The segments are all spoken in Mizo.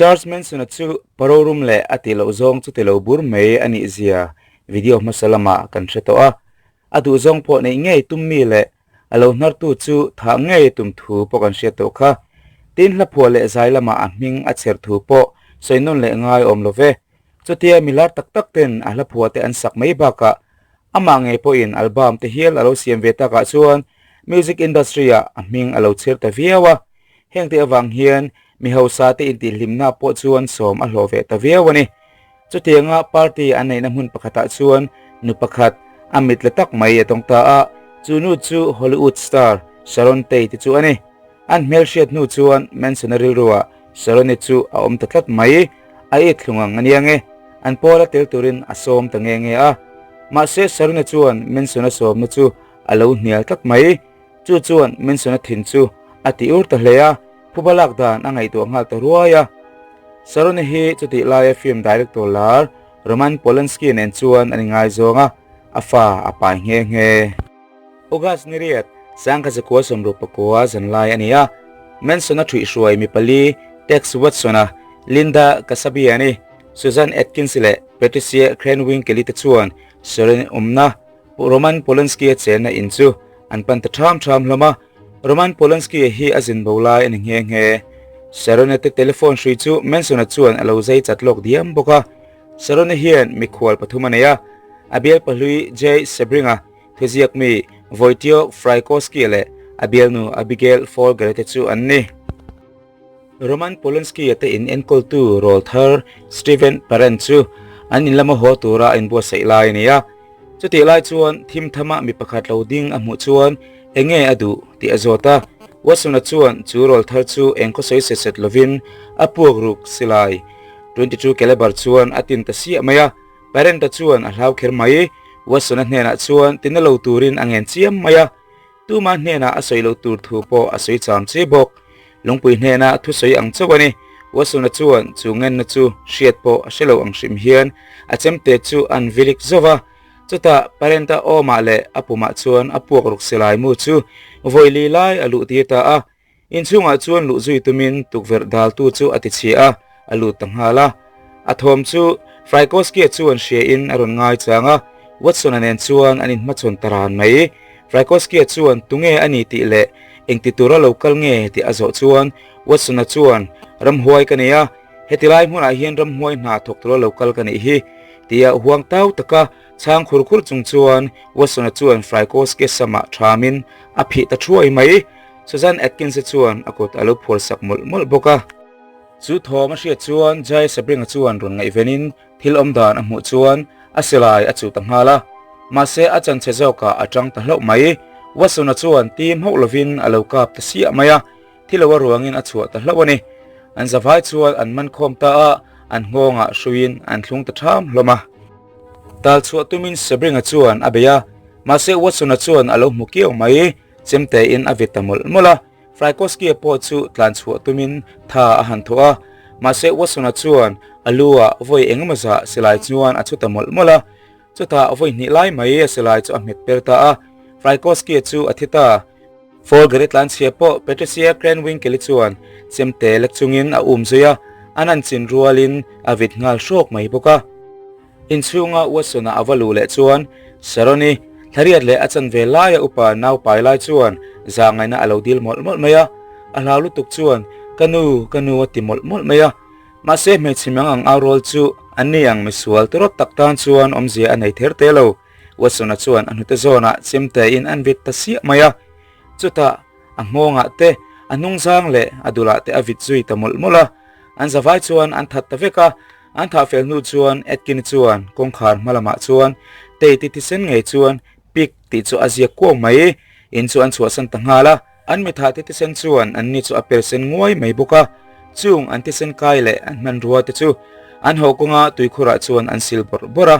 Charles Manson-a chu parorum leh a tih loh zawng chu ti lo bur mai a nih zia video hmasa lamah kan hre tawh a. A duhzawng pawh neih ngei tum mi leh a lo hnartu chu thah ngei tum thu pawh kan hriat tawh kha. Tin hlaphuah leh zai lamah a hming a chher thu pawh sawi nawn leh ngai awm lo ve. Chutia milar tak tak ten a hlaphuah te an sak mai bakah amah ngei pawhin album te hial a lo siam ve takah chuan music industry ah a hming a lo chher ta viau a. Hengte avang hian mi hausa te intihhlimna pawh chuan sawm a hlawh ve ta viau a ni. Chutianga party an neihna hmun pakhatah chuan nu pakhat a mit la tak mai a tawng ta a, chu nu chu Hollywood star Sharon Tate chu a ni. An hmelhriat hnu chuan Manson-a rilruah Sharon-i chu a awm ta tlat mai, a it thlung ang a nia nge, an pawla tel turin a sawm ta nge nge a. Mahse Sharon-a chuan Manson-a sawmna chu a lo hnial tlat mai. Chu chuan Manson-a thin chu a ti ur ta hle a, phuba lak dan a ngaihtuah nghal ta ruai a. Sharon-i hi chutih laia film director lar Roman Polanski nen chuan an ingaizawng a, a fa a pai nghe nghe. August ni riat, Sangkha zakua sawmruk pakua zanlai a ni a, Manson-a thuihhruai mi pali Tex Watson-a, Linda Kasabian-i, Susan Atkins-i leh Patricia Krenwinkel-i te chuan Sharon-i awmna Roman Polanski-a chenna in chu an pan ta ṭham ṭham hlawm a, Roman Polanski-a hi a zin bo lai a ni nghe nghe. Sharon-a te telephone hrui chu Manson-a chuan a lo zai chat lawk diam bawk a. Sharon-a hian mikhual pathum a nei a, a bialpa hlui Jay Sebring-a thuziak mi Wojciech Frykowski-a leh a bialnu Abigail Folger-a te chu an ni. Roman Polanski-a te in enkawltu rawl thar Steven Parent chu an in lama haw tura a inbuatsaih lai a ni a. Chutih lai chuan thim thama mi pakhat lo ding a hmuh chuan eng nge a duh tih a zawt a. Watson-a chuan chu rawl thar chu eng khaw sawi set set lovin a puak ruk silai 22 caliber chuan a tin ta siah mai a. Parent-a chuan a hlau kher mai. Watson-a hnenah chuan tina lo turin a ngen chiam mai a. Tuma hnenah a sawi loh tur thu pawh a sawi cham che bawk. Lungpui hnena thusawi ang chauh a ni. Watson-a chuan chu ngenna chu hriat pawh a hre lo ang hrim hian a chemte chu an vilik zauh va. Chutah Parent-a awmah leh a pumah chuan a puak ruk silai mu chu vawi li lai a luh tir ta a. Inchhungah chuan luh zui tumin tukverh daltu chu a ti chhia a, a lut ta nghal a. A thawm chu Frykowski-a chuan hria in a rawn ngai chang a, Watson-a nen chuan an inhmachhawn ta ran mai. Frykowski-a chuan tunge a ni tih leh engti tura lo kal nge tih a zawh chuan Watson-a chuan, Ramhuai ka nei a, heti lai hmunah hian ramhuai hna thawk tura lo kal ka nih hi, tia huang tau taka chhang khur khur chung chuan Watson-a chuan Frykowski-a samah thamin a phih ta thuai mai. Susan Atkins-i chuan a kut a lo phuar sak mawlh mawlh bawk a. Chu thawm a hriat chuan Jay Sebring-a chuan rawn ngaihvenin thil awm dan a hmuh chuan a silai a chuh ta nghal a. Mahse a chanchhe zawkah a tang ta hlauh mai. Watson-a chuan tim hauh lovin a lo kap ta siah mai a, thi lo a ruangin a chhuah ta hlauh a ni. An zavai chuan an man khawm ta a, an nghawngah hruiin an thlung ta ṭham hlawm a. Tal chhuah tumin Sebring-a chuan a bei a, mahse Watson-a chuan a lo hmu kiau mai. Chemte in a vit ta mawlh mawlh a, Frykowski-a pawh chu tlan chhuah tumin tha a han thawh a, mahse Watson-a chuan a lu ah vawi engemaw zah silai chuan a chhu ta mawlh mawlh a, chutah vawi hnih lai mai a silai chu a hmet per ta a, Frykowski-a chu a thi ta. Folger-i tlan chhia pawh Patricia Krenwinkel-i chuan chemte lek chungin a um zui a, an an chin rualin a vit nghal hrawk mai bawk a. Inchhunga Watson-a a va luh leh chuan Sharon-i thlariat leh a chanve laia upa nau pai lai chuan zahngaihna a lo dil mawlh mawlh mai a. A hlau lutuk chuan, Ka nu, ka nu a ti mawlh mawlh mai a. Mahse hmeichhe mang ang au rual chu an ni ang misual tawrawt tak tan chuan awmzia a nei ther te lo. Watson-a chuan a hnute zawnah chemtein an vit ta siah mai a. Chutah a nghawngah te, a hnungzang leh a dulah te a vit zui ta mawlh mawlh a. An zavai chuan an that ta vek a. An thah fel hnu chuan Atkin chuan kawngkhar hma lamah chuan Tate thisen ngei chuan Pig tih chu a ziak kuau mai. In chu an chhuahsan ta nghal a. An mithah te thisen chuan an ni chu a per sen nguai mai bawk a. Chung an thisen kai leh an hmanrua te chu an haw kawnga tuikhurah chuan an sil bawrh bawrh a.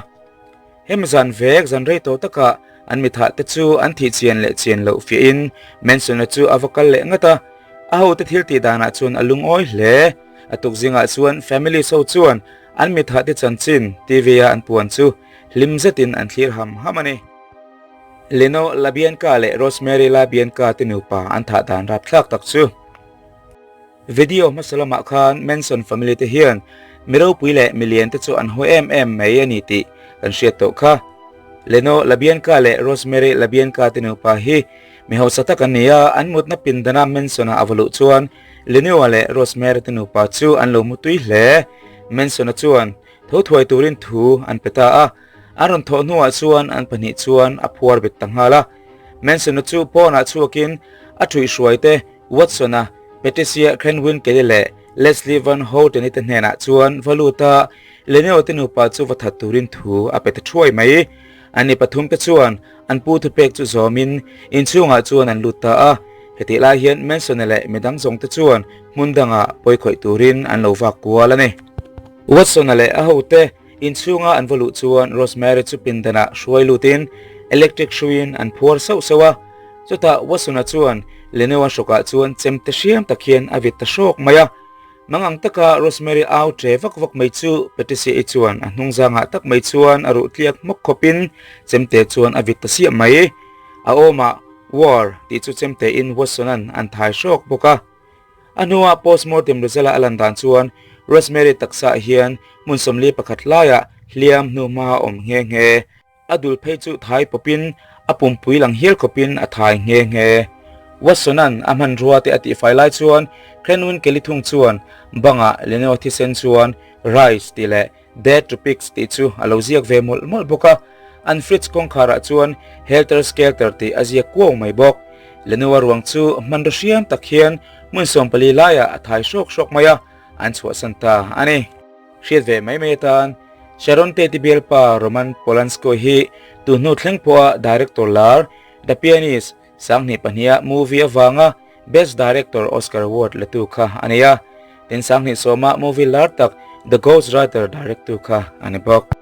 Hemi zan vek zan rei tawh takah an mithah te chu an thih chian leh chian loh fiahin Manson-a chu a va kal leh ngat a. A hote thil tih danah chuan a lungawi hle. A tuk zingah chuan family ho chuan an mithah te chanchin TV-a an puan chu hlim zetin an thlir ham ham a ni. Lino LaBianca leh Rosemary LaBianca te nupa an thah dan rapthlak tak chu. Video hmasa lamah khan Manson family te hian mi ropui leh mi lian te chu an haw em em mai a ni tih kan hriat tawh kha. Leno LaBianca leh Rosemary LaBianca te nupa hi mi hausa tak an ni a, an mutna pindana Manson-a a va luh chuan Leno-a leh Rosemary te nupa chu an lo mutui hle. Manson-a chuan tho thuai turin thu an pe ta a, an rawn thawh hnuah chuan an pahnih chuan a phuar bet ta nghal a. Manson-a chu pawnah chhuakin a ṭhuihhruai te Watson-a, Patricia Cranwin Kelly leh Leslie Van Houten-i te hnenah chuan va lut a, Leneo te nupa chu va that turin thu a pe ta thuai mai. Anni pathum te chuan an pu thupek chu zawmin inchhungah chuan an lut ta a. Hetih lai hian Manson-a leh midang zawng te chuan hmun dangah pawi khawih turin an lo vak kual a ni. Watson-a leh a hote inchhunga an va luh chuan Rosemary chu pindanah hruai lutin electric hruiin an phuar sauh sauh a. Chutah Watson-a chuan Lenoa hrawkah chuan chemte hriam tak hian a vit ta hrawk mai a. Mang ang taka Rosemary au tre vak vak mai chu Patricia-i chuan a hnung zangah tak mai chuan a ruh tliak hmawk khawpin chemte chuan a vit ta siah mai. A awmah War tih chu chemtein Watson-a'n an thai hrawk bawk a. A hnuah postmortem result-a a lan dan chuan Rosemary taksaah hian hmun 41 laiah hliam hnuhma a awm nghe nghe. A dul phei chu thai pawpin a pumpui lang hial khawpin a thai nghe nghe. Watson-a'n a hmanrua te a tihfai lai chuan Cranwin Kelly thung chuan bangah Leno thisen chuan Rice tih leh Dead to Pigs tih chu a lo ziak ve mawlh mawlh bawk a. An fridge kawngkharah chuan Helter Skelter tih a ziak kuau mai bawk. Leno-a ruang chu hmanraw hriam tak hian hmun 14 laiah a thai hrawk hrawk mai a, an chhuahsan ta a ni. Hriat ve mai mai atan Sharon Tate bialpa Roman Polanski hi tun hnu thleng pawha director lar The Pianist sanghnih pahniha movie avanga Best Director Oscar Award la tu kha a ni a, tin sanghnih sawma movie lar tak The Ghost Writer direct tu kha a ni bawk.